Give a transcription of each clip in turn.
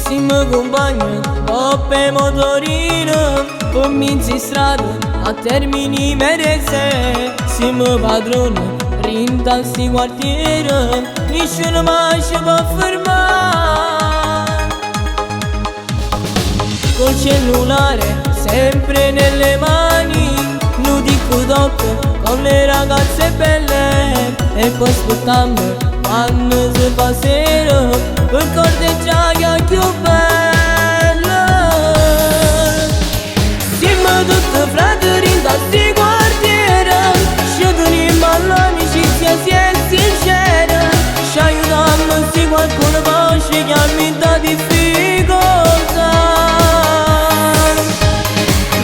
Simm cumpagn, coppe motorino, pe mmiezz 'e strade a Termini Imerese. Simm padron dint a sti quartier, nisciun mai ci può fermare. Col cellulare sempre nelle mani, nu TikTok con le ragazze belle e poi aspettammo quando si fa sera per corteggiare a più bella. Siamo tutti frati dint a sti quartieri, ci teniamo all'amicizia si è sincera, ci aiutiamo se qualcuno poi ci chiama in difficoltà.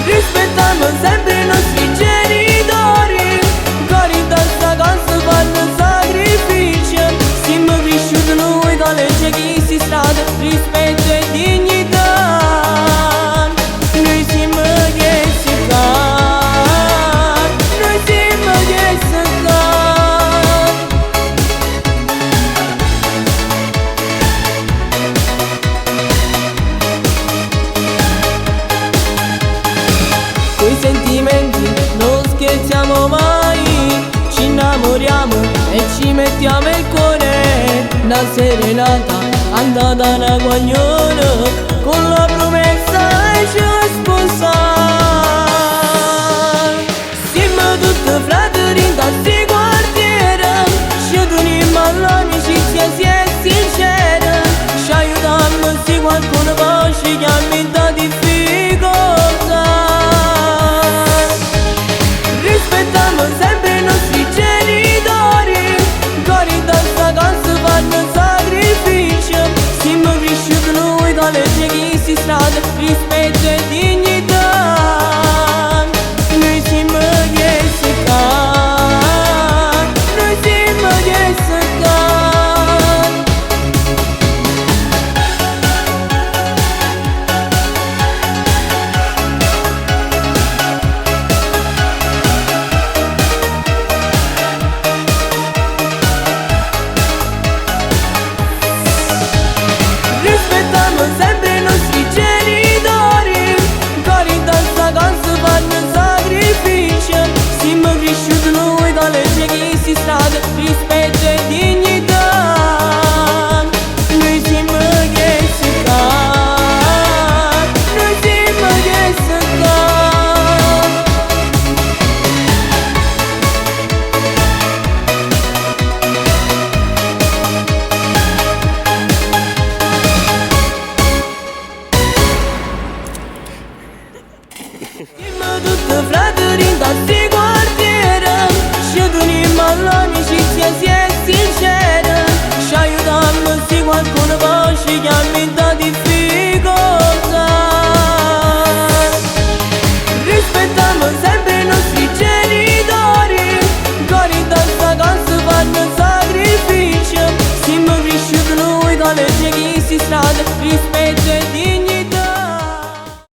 Rispettiamo sempre i nostri genitori, che dint a sta casa fanno sacrifici. Siamo cresciuti noi con legge chi si strada, rispetto e dignità. Noi siamo che si fa, noi siamo che si fa. Coi sentimenti non scherziamo mai, ci innamoriamo e ci mettiamo il cuore. Una serenata andata una guaglione con la promessa di ci sposare. Siamo tutti frati dint a sti quartieri, ci teniamo all'amicizia si è sincera, ci aiutiamo se qualcuno poi ci chiama in difficoltà. Rispettiamo sempre i nostri genitori, che dint a sta casa fanno sacrifici. Siamo cresciuti noi con legge chi si strada, rispetto e